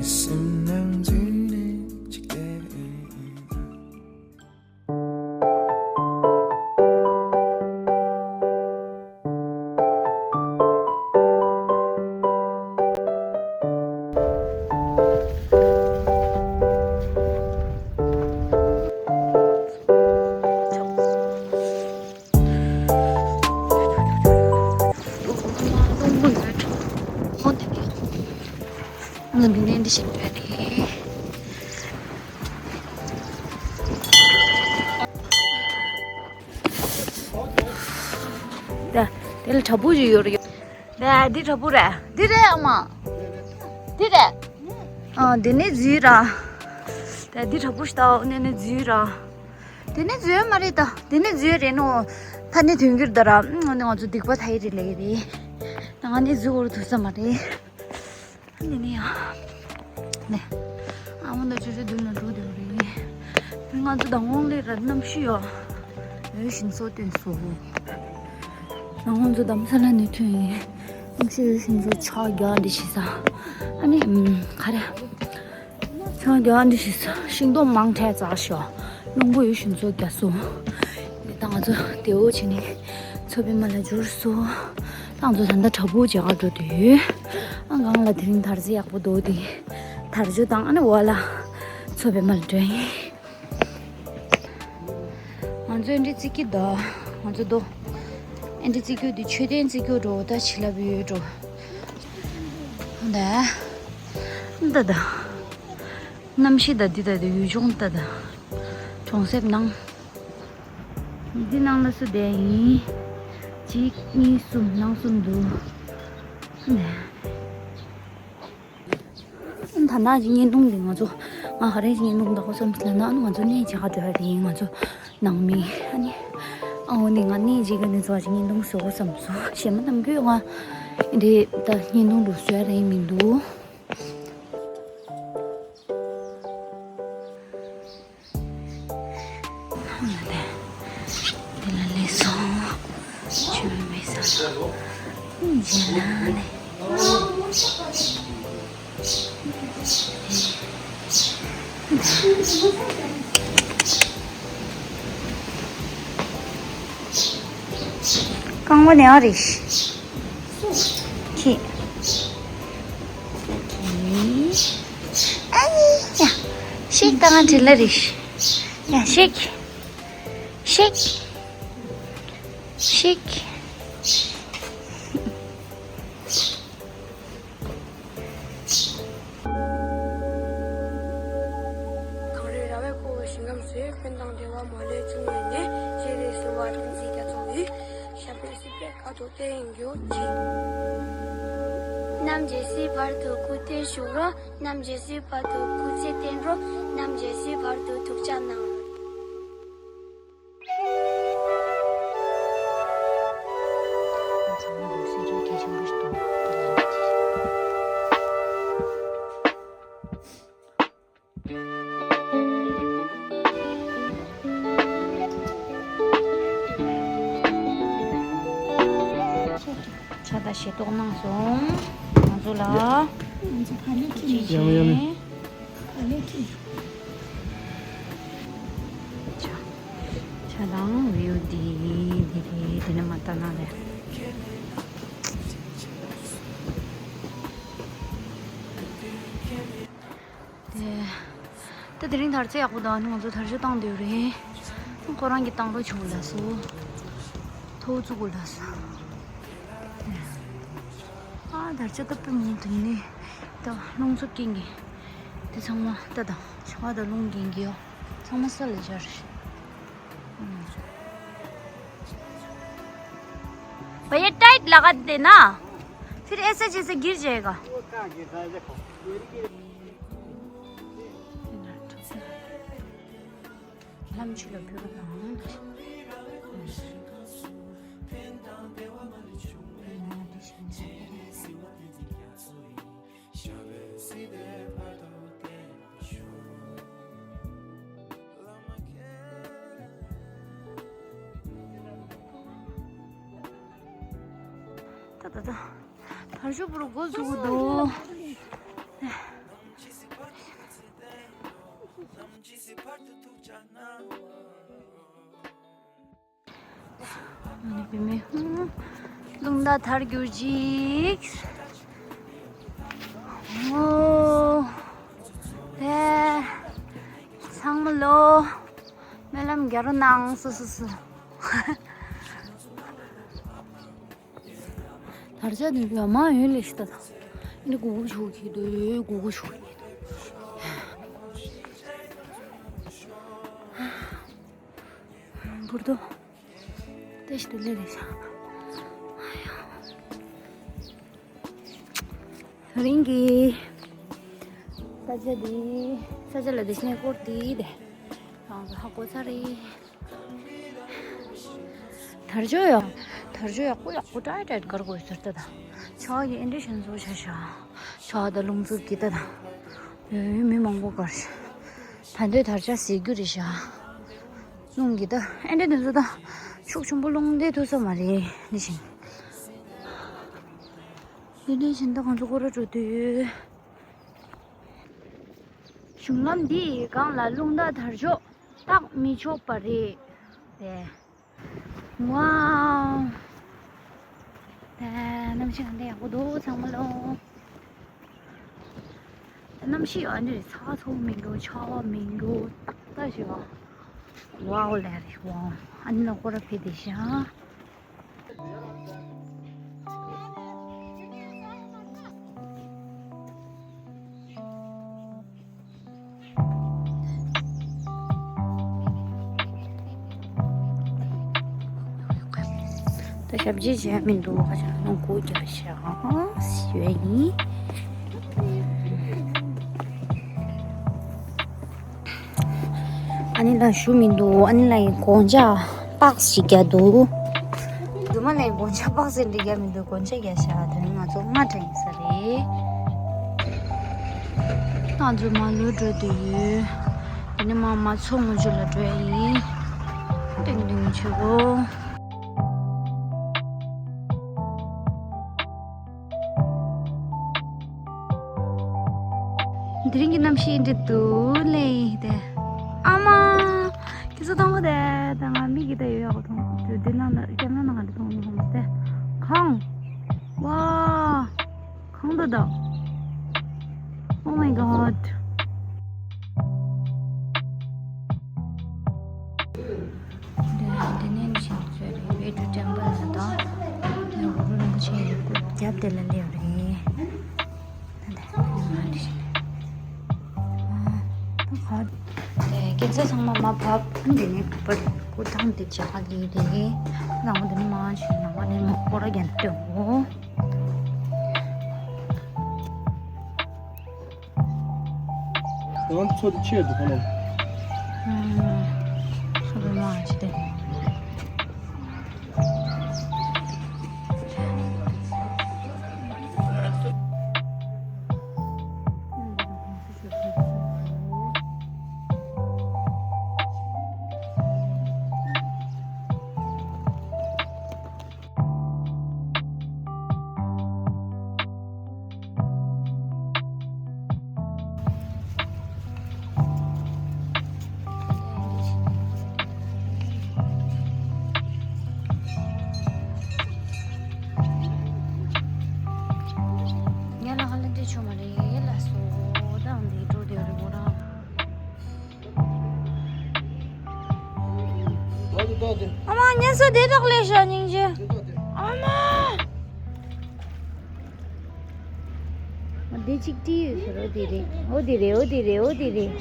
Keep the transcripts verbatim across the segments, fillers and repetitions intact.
སེམས་ནང་འཛུལ་ནས་ཅི་སྐད། ང་འདི་ནས་འདི་ཞིག་རེད། ད་དེ་ལ་བྲག་ཕུག་ཅིག་ཡོད་རེད། ད་འདི་བྲག་ཕུག་རེད། འདི་རེད་ཨ་མ། འདི་རེད། ཨ་འདི་ནས་འཛུལ་ར། ད་འདི་བྲག་ཕུག་ཞིག་ད་འོ་ནས་ནས་འཛུལ་ར། དེ་ནས་འཛུལ་ཡོད་མ་རེད་ད། དེ་ནས་འཛུལ་ཡོད་རེད་ནོ། ཕ་ནས་དོན་གྱུར་ད་ར། ཨ་ནི་ང་ཚོ་སྡིག་པ་ད་ཡི་རེད་ལེ་རེད། ད་ང་ནས་འཛུལ་བོར་ཐུབ་ས་མ་རེད། ཨ་ནི་ནི་ཡ། ནས། ཨ་མ་ད་ཅོ་ཅོ་མདུན་ལ་འགྲོ་དེ་རེད། ང་ཚོ་ད་དབང་ལས་ར་གནམ་གཤིས་ཡོ། འོད་ཞིང་སོགས་སྟོན་སོ། ང་ཚོ་དམ་ས་ལ་ནས་ཐོན་ཡིན། གནམ་གཤིས་འོད་ཞིང་སོགས་ཆགས་རྒྱ་འདི་ཤི་ས། ཨ་ནི་ཁ་ར། ཆང་རྒྱ་འདི་ཞིག་ཤིང་སྡོང་མང་ཁྲལ་འཛག་ཤོག་རླུང་བུ་ཡོད་ཤིང་ཚོ་རྒྱ་སོང་། ད་ང་ཚོ་དེ་འོ་བྱས་ནས་མཚོ་པདྨ་ལ་འབྱོར་སོང་། ད་ང་ཚོ་ད་ལྟ་བྲག་ཕུག་མཇལ་ཁ་འགྲོ་དུས། ཨ་སྒང་ལ་དེ་རིང་དར་ཚིགས་ཡག་པོ་འདུག་དེ། དར་ཆུ་དང་ཨ་ནི་འོག་ལ་མཚོ་པདྨ་ལ་འགྲོ་ཡིན། ང་ཚོ་ཨེ་འདྲི་རྩིས་ཀྱི་འདུག་ང་ཚོ་དོ། ཨེ་འདྲི་རྩིས་ཀྱི་འདུག་མཆོད་རྟེན་རྩིས་ཀྱི་འགྲོ་ད་བྱིན་རླབས་ཡོད་འགྲོ། ད། ད་ད། གནམ་གཤིས་ད་འདི་ད་འདི་ཡུལ་ལྗོངས་ད་ད། གྲོང་གསེབ་ནང་། འདི་ནང་ལ་སུ་བསྡད་ཡིན། གཅིག་གཉིས་གསུམ་ནང་གསུམ་འདུག་ད་ནང་བཞིན་བརྙན་ཐུང་འདི་ང་ཚོ་ང་ག་རེ་བཞིན་བརྙན་ཐུང་ད་གོ་བསམ་ལ་ན་ང་ཚོ་གནས་ཆེ་ཁ་འགྲོ་ཡ་དེ་ཡིན་ང་ཚོ་ནང་མི་ཨ་ནི་ཨ་འོ་ནི་ང་གནས་ཆེ་ག་ནས་ཚོ་བཞིན་བརྙན་ཐུང་བཟོ་གོ་བསམ་སོང་གཞན་མ་ནམ་རྒྱུན་ང་འདི་ད་བརྙན་ཐུང་འདུག་བཟོ་ཡ་རེད་མི་འདུག་དེ་ལ་ལས་སོང་། ཆུ་མེད་ས་ལ་ལས། རྐང་པ་ནས་ཨ་རེ་ཤི། ཁྱི། ཨ་ནི་ཡ། ཤིག་ད་ང་དྲིན་ལ་རེ་ཤི། ཡ་ཤིག་ཤིག་ཤིག་གངས་རི་ར་བས་བསྐོར་བའི་ཞིང་ཁམས་སུ། ཀུན་དང་བདེ་བ་མ་ལུས་འབྱུང་བའི་གནས། སྤྱན་རས་གཟིགས་དབང་བསྟན་འཛིན་རྒྱ་མཚོ་ཡི། ཞབས་པད་སྲིད་པའི་བཀའ་དྲིན་དེ་ཡང་འགྱུར་ཅིག་རྣམ་རྒྱལ་སྲིད་བར་དུ་སྐུ་སྟེ་བཞུགས་རོགས། རྣམ་རྒྱལ་སྲིད་བར་དུ་སྐུ་ཚེ་བརྟན་རོགས། རྣམ་རྒྱལ་སྲིད་བར་དུ་ཐུགས་ཅག་གནང་རོགས། ཕྱག་དང་ཞལ་ཏོག་གནང་སོང་། ང་ཚོ་ལ། ང་ཚོ་ཕ་ལེ་ཁི་ནས། ཡང་ཡང་། ཕ་ལེ་ཁི། ཕྱག་ཕྱག་དང་བེའུ་འདི་འདི་རེད། འདི་ནས་མར་བལྟས་ན་རེད། དེ། ད་དེ་རིང་དར་ཚིགས་ཡག་པོ་འདུག་ང་ཚོ་དར་ལྕོག་བཏང་བསྡད་ཡོད་རེད། ཁོ་རང་གིས་བཏང་རོགས་བྱུང་ལབ་སོང་། ཐོ་བཙུགས་དགོས་ལབ་སོང་། ཨ་དར་ལྕོག་ད་དཔེ་མི་སྲིད་ནི། ད་རླུང་འཚུབ་རྐྱེན་གྱིས། དེ་ཚང་མ་ད་དང་ཆུ་བ་དང་རླུང་རྐྱེན་གྱིས་ཡོ། ཚང་མ་ས་ལ་སྦྱར། भैया टाइट लगा देना। फिर ऐसे जैसे गिर जाएगा। ལམ་ཆུ་ལ་བུད་པ་དང་། ད་ད་ད། དར་ལྕོག་པོ་རུ་འགོ་འཛུགས་འདུག་ད་ད་ད། བི་མི་ཧུམ། རླུང་རྟ་དར་རྒྱུག་ཅིག་ཨོ། དེ། ཚང་མ་ལོ། སྨོན་ལམ་རྒྱ་རུ་གནང་སོ་སོ་སོ། དར་ཆ་འདི་ཡོད་མ་ཡོད་ལས་ཤི་ད་ད། འདི་གུ་གུ་ཤུགས་ཀྱི་འདུག་གུ་གུ་ཤུགས་ཀྱི་འདུག་འབུར་དོ། ཏེ་ཤི་དུ་ལེ་རེ་ཤ། རིང་གི། ས་ཆ་འདི། ས་ཆ་ལ་འདི་ཤ་སྐོར་འདི་དེ། རང་ཚོ་ཧ་གོ་ཚར་རེད། དར་ལྕོག་ཡོད། དར་ལྕོག་ཡག་པོ་ཡག་པོ་ཏྲའི་ཏྲའི་དཀར་དགོས་ཟེར་ཏེ་ད། ཆ་གི་ཨེ་འདྲ་ཞིག་བཟོ་བྱ་ཤ། ཆ་ད་རླུང་འཚུབ་ཀྱི་ད་ད། ཡོད་མི་མང་པོ་དཀར་ཤ། ད་འདོད་དར་ལྕོག་ཟེར་རྒྱུ་རེད་ཤ། རླུང་གི་ད་ཨེ་འདྲ་འདི་ཚོ་ད། ཤུགས་ཆེན་པོ་རླུང་འདི་ཐུག་ས་མ་རེད་འདི་བཞིན། འདི་འདྲ་བཞིན་ད་གང་ཚོ་སྐོར་ར་འགྲོ་དུས། གཞུང་ལམ་འདིའི་སྒང་ལ་རླུང་རྟ་དར་ལྕོག་བཏགས་མི་ཆོག་པ་རེད། དེ། ཝའོ། དེ་གནམ་གཤིས་ག་འདྲ་ཡག་པོ་འདུག་ཚང་མ་ལོ། གནམ་གཤིས་ཨ་འདྲ་རེད། ཚ་ཚོ་མི་འདུག་ཆར་པ་མི་འདུག་ཏག་ཏག་ཞིག་ཨ། ཝའོ་ལེ་རེད་ཝའོ། ཨ་ནི་ལ་སྐོར་ར་ཕེབས་བསྡད་ཤག་ད་ཞབས་ཕྱི་བྱས་མི་འདུག་ཁ་ཆག་ནང་སྒུག་རྒྱག་ཤག་ཞུ་ཡ་ཡིན། ཨ་ནི་ལ་ཞུ་མི་འདུག་ཨ་ནི་ལ་ཡི་གོང་ཇ་པགས་ཤིག་རྒྱག་འདུག་རྒྱུ་མ་ལ་ཡི་གོང་ཇ་པགས་ཤིག་འདི་རྒྱག་མི་འདུག་གོང་ཇ་རྒྱག་ཤག་དེ་ནི་ང་ཚོ་ལྔ་གྲངས་ཡིན་ས་རེད། ང་ཚོ་མ་ལོ་འགྲོ་དུས་ཡོད། དེ་ནི་མ་མ་ཚོ་ངོ་ཆུ་ལ་འགྲོ་ཡ་ཡིན། ཏིང་ཏིང་ཆུ་བོ། དེ་རིང་གི་གནམ་གཤིས་འདི་འདུག་ལེ་དེ། ཨ་མ། ཁྱེད་ཚོ་མཐོང་གོ་དེ། ད་ང་མིག་གིས་ད་ཡོད་ཡག་མཐོང་། དེ་ནང་ན་ཀེམ་ར་ནང་ག་འདྲ་མཐོང་མི་མཐོང་དེ། གངས། ཝ། གངས་ད་ད། Oh my god. འདི་ནས་ནི་ཤིང་ཚོས་རེད། བོད་ཀྱི་བྲམ་པ་ལ་དང་། ནི་གུ་རུ་རིན་པོ་ཆེ་ཡི་སྐུ་རྒྱབ་དེ་ལ་སླེབས་རེད། ད་ལྟ་ང་འདི་ཤིང་། ཨ། ད་ག། དེ་སྐྱེད་ཚལ་ཚང་མ་མ་བབས། འདི་ནས་བབས། སྐུ་ཐང་དེ་བྱ་ག་ལི་རེད། ནང་མ་འདི་ནི་མ་ཤིང་ནང་མ་ནི་མ་སྐོར་ར་རྒྱན་དེ་འོ། ང་ཚོ་དེ་ཆེད་དུ་ཁོ་ན། ཨུམ། སོ་པའི་མ་ཅི་དེ། ཉ་ལ་ཧ་ལ་འདྲེ་ཆོ་མ་རེད་ལ་སོ་དང་འདི་འགྲོ་དེ་རུ་མོ་རང་། ཨ་མ་ཉ་ས་དེ་དག་ལས་ཤ་སྙིང་རྗེ། ཨ་མ། འདི་གཅིག་བྲིས་ཡོད་ཟེར། འོ་འདི་རེད། འོ་འདི་རེད། འོ་འདི་རེད། འོ་འདི་རེད།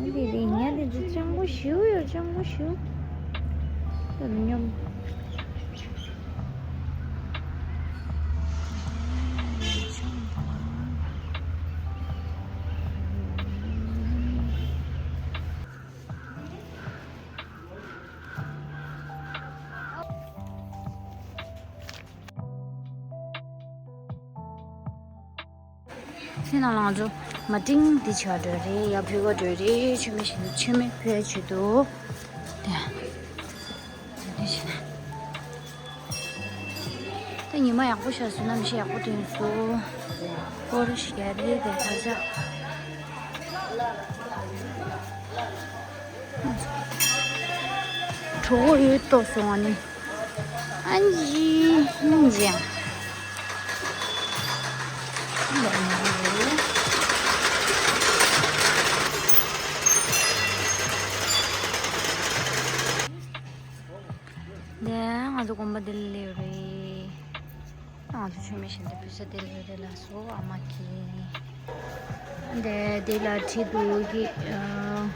འོ་འདི་རེད། ཉ་འདི་ཚོ་སྤྱང་པོ་ཞེ་པོ་ཡོད། སྤྱང་པོ་ཞེ་པོ། ད་མི་སྙོམས། ཚེ་ནང་ལ་ང་ཚོ་མ་ཏིང་འདི་བྱ་འགྲོ་རེད། ཡ་ཕུལ་བ་འགྲོ་རེད། མཆོད་མེ་བྱེད། མཆོད་མེ་ཕུལ་བྱེད་དུ། དེ། དེ་བྱས་ན། ད་ཉི་མ་ཡག་པོ་ཤར་སོང་། གནམ་གཤིས་ཡག་པོ་ཐོན་སོང་། སྐོར་ཞིག་རྒྱག་རེད་དེ་ད་ཆ། གྲོད་ཁོག་ཡོད་ཏོག་སོང་ཨ་ནི། ཨན་ཇི། ཨན་ཇི། ནས་ང་ཚོ་དགོན་པ་འདི་ལ་སླེབས་རེད། ང་ཚོ་མཆོད་མེ་བཞེངས་ཏེ་ཕུལ་ས་འདི་ལ་སླེབས་རེད་ལགས་སོ། ཨ་མ་གིས་འདི་འདི་ལ་བྲིས་འདུག་གི། ཨ།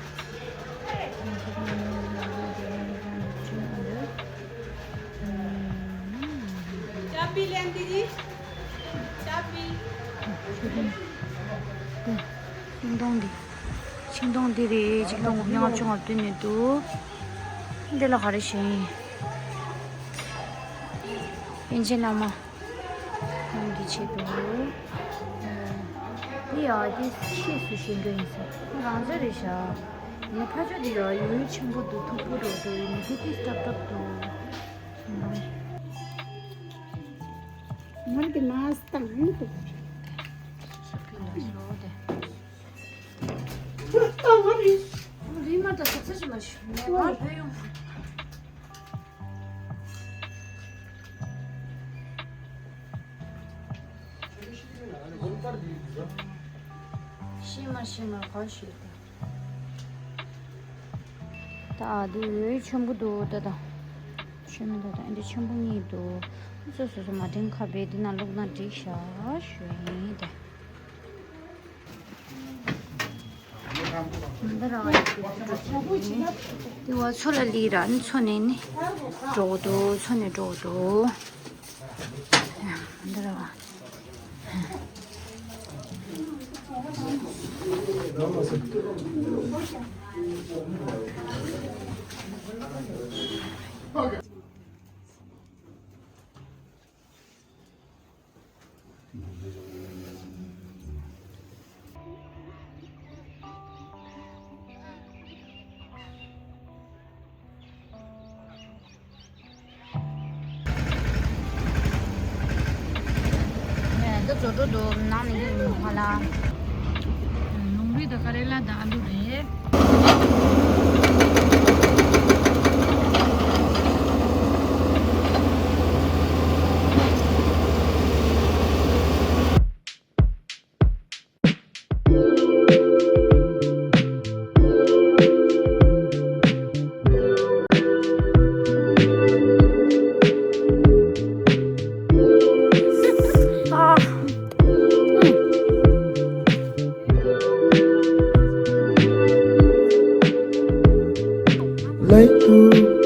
चाबी लेंदी जी, चाबी। ཤིང་སྡོང་འདི། ཤིང་སྡོང་འདི་རེད། ཆིག་སྟོང་དགུ་བརྒྱ་ལྔ་བཅུ་ང་བདུན་ནས་འདུག་འདི་ལ་ག་རེ་བཞེངས་ཡིན། པཎ་ཆེན་བླ་མ་ཁོང་གི་ཆེད་དུ། འདི་ཡ་འདི་ཕྱིས་སུ་བཞེངས་རྒྱུ་ཡིན་ཟེར། རང་འཇགས་རེད་བཞག་ཡིན་ན་ཕར་ཕྱོགས་འདི་ཡ་ཡོད་ཡོད་ཆེན་པོ་འདུག་མཐུག་པོ་འདྲ་པོ་འདུག་ཡིན་ན་འདི་ཏིས་སྲབ་སྲབ་འདུག་མར་གྱི་མ་སྟངས་ནི་འདུག་རིལ་མ་དང་ཟབ་ས་ཞིག་མ་ཞུ་ནས་མར་བོད་ཡོང་། ཤི་མ་ཤི་མ་གོ་ཤི་ད། ད་འདི་འོད་ཆེན་པོ་འདུག་ད་ད། ཤི་མ་ད་ད་འདི་ཆེན་པོ་གཉིས་འདུག་སོ་སོ་སོ་མ་དྲན་ཁ་བས་འདི་ན་བླུགས་ན་འགྲིག་ཤག་ཞུ་ཡིན་ད། འདི་ར་བ་འདི་བ་མཚོ་ལ་ལི་ར་ནི་མཚོ་ནས་ནི་འགྲོ་གི་འདུག་མཚོ་ནས་འགྲོ་གི་འདུག་འདི་ར་བ། འདི་བཟོ་འགྲོ་འདུག་ནང་ནས་ཡིན་ཧ་ལ། ལུང་རིགས་དང་ཀ་རེ་ལ་དང་ཨ་ལུ་རེད། Like